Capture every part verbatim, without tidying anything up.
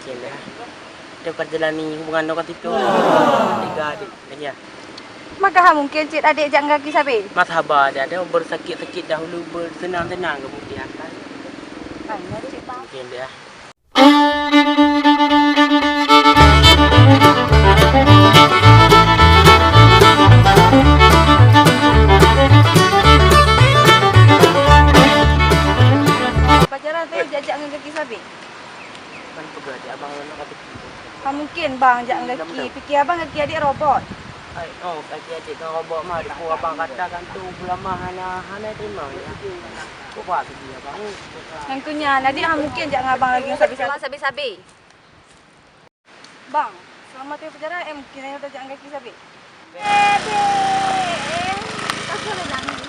Dia akan jalani hubungan dengan situ. Tiga adik, ya. Maka ha mungkin cit adik jak ngon gaki sabe. Mas haba dia ada bersakit-sakit dahulu, bersenang-senang kemudian kan. Banyak cit, Bang. Mungkin dia. Pacaran tu jak-jak ngon gaki sabe. Kan peugah di abang nak kata. Ha mungkin bang jak ngon gaki. Pikir abang gaki adik robot. Ai, oh, gaki adik kan robot mah. Di abang kata kan tu ulama hana, hana terima ya. Kok buat sedih abang? Yang tu nyan, adik ha mungkin jak ngon abang lagi sabe-sabe. Sabe-sabe. Bang, selama tu pacaran, eh, mungkin ayo tajak ngon gaki sabe. Bebe, eh, aku dah nangis.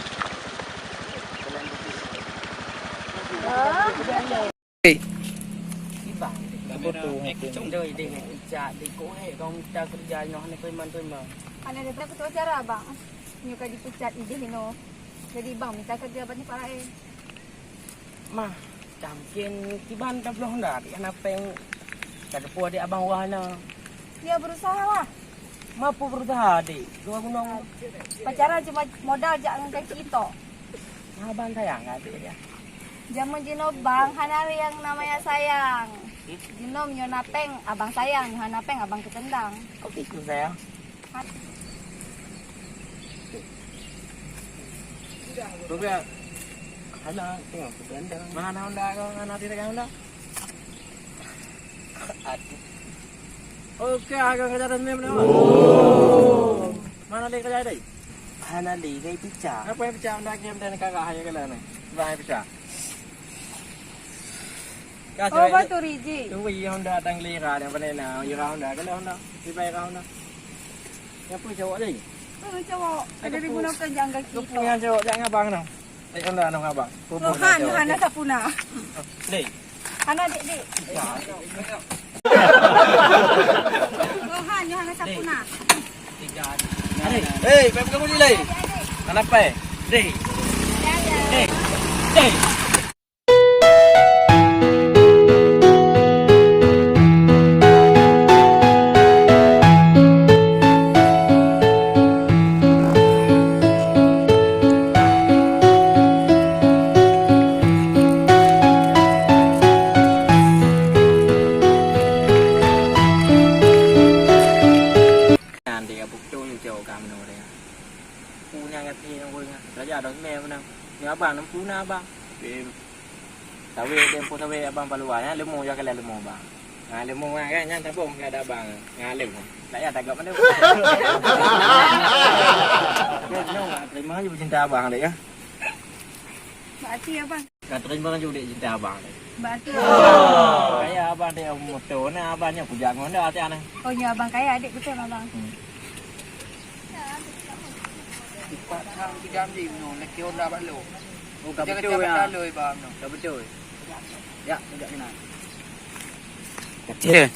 Ibang, betul, eh, betul. Doi deh, cak deh, kau hek kau minta kerja nyoh ni terima-terima. Ana dah tak cara, Bang. Nyoe ka dipecat ideh inoe. Jadi, Bang, minta kerja bak tempat laén. Mah, dah mungkin kiban dah bloh dah, di hana peng. Ka teupeu adik abang wah na. Ya, berusaha lah. Mampu berusaha, adik. Dua gunong. Pacaran cuma modal jak ngon gaki tok. Abang sayang adik ya. Jameun jinoe bang, hana lé nyang namanya sayang. Jinoe meunyoe na peng, abang sayang, meunyoe hana peng, abang keutendang. Oke, sayang. Bukan. Hana, tengok, keutendang. Mana Honda kau, mana tidak Honda? Aduh. Oke, agak kerja dan mem nama. Mana dia kerja tadi? Hana lé, gai pica. Apa yang pica? Honda game dan kakak hanya kena ni. Bah pica. Oh, batu riji. Tu iya Honda tang lira dan panena, ira Honda, kena Honda. Dibai ira Honda. Yang pun cowok lagi. Oh, cowok. Ada digunakan jangan kita. Yang cowok jangan abang no. Lagi Honda no abang. Rohan, Rohan dah sapuna. Leh. Hana dik dik. Rohan, Rohan dah sapuna. Hei, payah buka mulut leh. Hana payah. Deh. Deh. Deh. Nyan dia bukon jauh ka meunoe dia. Puna gaki nyang ureueng nyan. Raja dah semé meunan. Nyoe abang, nem puna abang. Tapi sawé, dem pun sawé abang paluwa, ya, leumo ya kalian leumo, bang. Nah, leumo kan, kan, tabong ke ada abang. Nah, leumo. Tak ya, tagap mana. Dia senang, terima je cinta abang dia, ya. Berarti abang. Ka terima juga dek cinta abang ni. Berarti kaya abang dia motor ni, abang nya kujak ngon dah hati anak. Oh, nya abang kaya, adik betul abang. Hmm. Empat hang tiga ambil no, laki Honda bak lo. Oh, ka betul ya. Lo bang no. Ka betul. Ya, tidak kena. Kecil.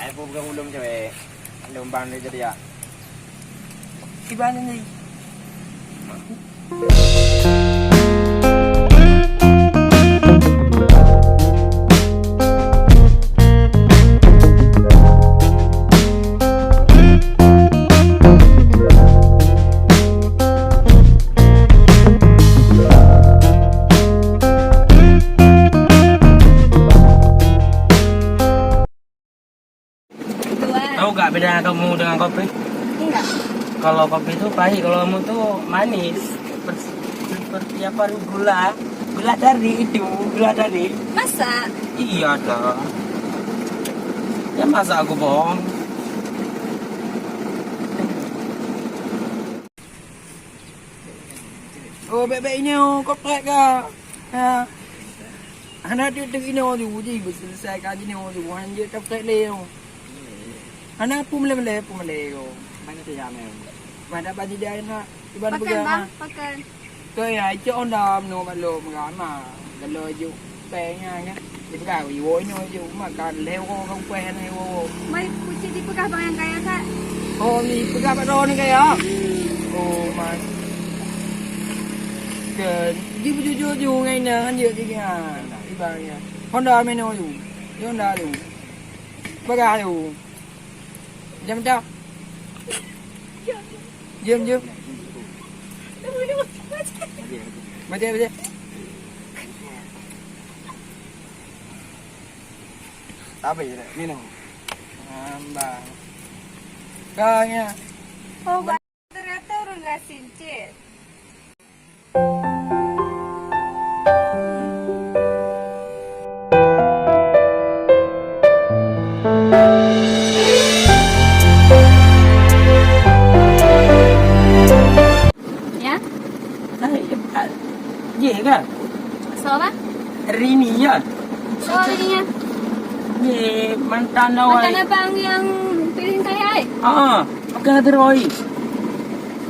Ai pun bukan ulum cewek. Ulum bang dia jadi ya. Iban ni. Tahu gak beda kamu dengan kopi? Enggak. Kalau kopi itu pahit, kalau kamu tuh manis. Seperti, seperti apa, gula. Gula dari itu, gula dari. Masa? Iya dah. Ya masa aku bohong? Oh, bèk-bèk inoe, koprek ka. Ha. Hana teuk-teuk inoe ju, ji beuseuleusoe ka jinoe ju, han jeuet koprek lé nyoe. Hana peue meulée-meulée, peue meulée nyoe. Mana tu jamé. Pada baju dia nak, iban peugah. Pakan, Bang, pakan. Keu ya, cok ondam nyoe maklum ramah. Kalau ju Pèng nyan kan. Dipeugah iwoe nyoe ju, makan lhèe woe ka upèh nyan iwoe. Mai kucing dipeugah bang nyang kaya that. Oh, ni peugah bak droeneuh kaya? Hmm. Oh, man. Di bujur-jujur ngai na hanjeuet di ngai. Ibaratnya. Honda meno yu. Honda yu. Bagah yu. Jam dah. Jam, jam. Baca, baca. Tapi ya, minum. Ambang. Kau nya. Oh, ba-, ternyata ureueng gasien, cit. Ya? Hai, Pak. Ye kan? Soe, Bang? Rini ya? Soe Rini ya? Ye, mantan awai. Mantan abang yang piléh kaya ai? Ah, bukan ada Roy.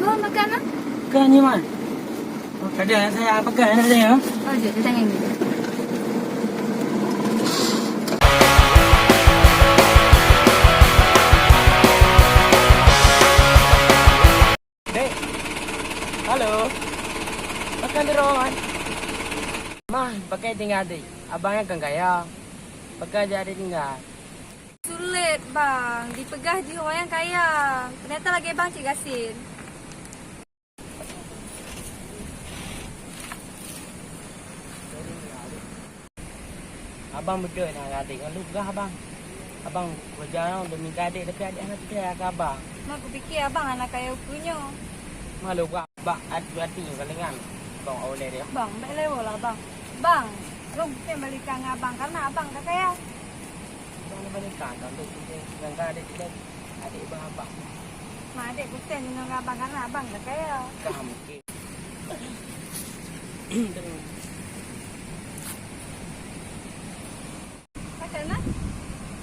Oh, bukan ah? Bukan ni, Man. Oh, kadang saya apa kan ada ya? Oh, jom, saya tanya ni. Dek. Halo. Makan di ruangan. Mah, pakai tinggal adik. Abang yang kan kaya. Pakai aja adik tinggal. Sulet, Bang. Dipeugah jih orang yang kaya. Ternyata lagi Bang cik gasien. Abang beutôi na gadek ngon lôn peugah abang. Abang keureuja nyoe demi keu adek, tapi adek hana peucaya keu abang. Mak kupiké abang hana kaya ukeue nyoe. Mak lôn peugah bak atu-atu nyoe ka lengan. Bang ulèe dia. Bang, bèk lewo lah bang. Bang, lôn bukon balikan ngon abang karena abang ka kaya. Abang ni balikan kan tu ngon adek dia. Adek bah abang. Mak adek bukon ngon abang karena abang ka kaya. Ka mungkin. Macam mana?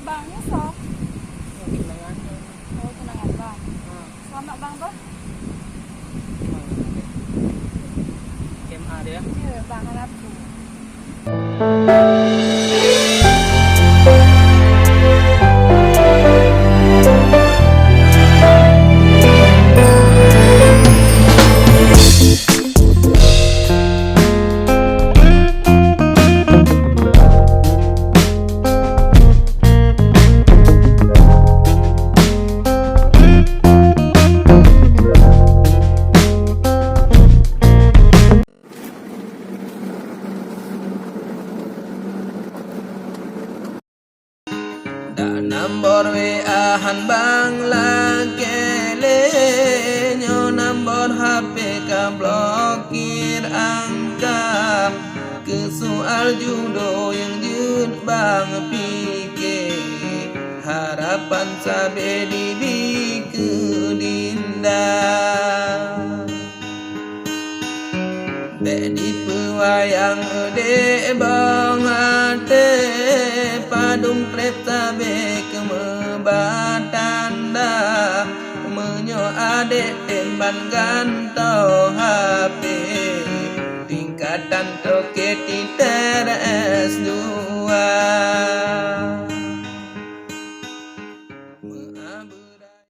Bang, ni so. Tunangan. Oh, tunangan bang. Ha. Selamat bang, bang. Bang. M A dia. Ya, bang, harap tu. Dak nambor W A han bang lakèe lé, nyoe nambor H P ka blokir angka. Keu soal judo nyang jeuet bang pike, harapan sabe dibi keu dinda. Bèk dipeuwayang dek bang até, padum trép sabe keumeubatanda. Meunyoe adek tem ban gantoe H P, tingkatan toke titer S dua.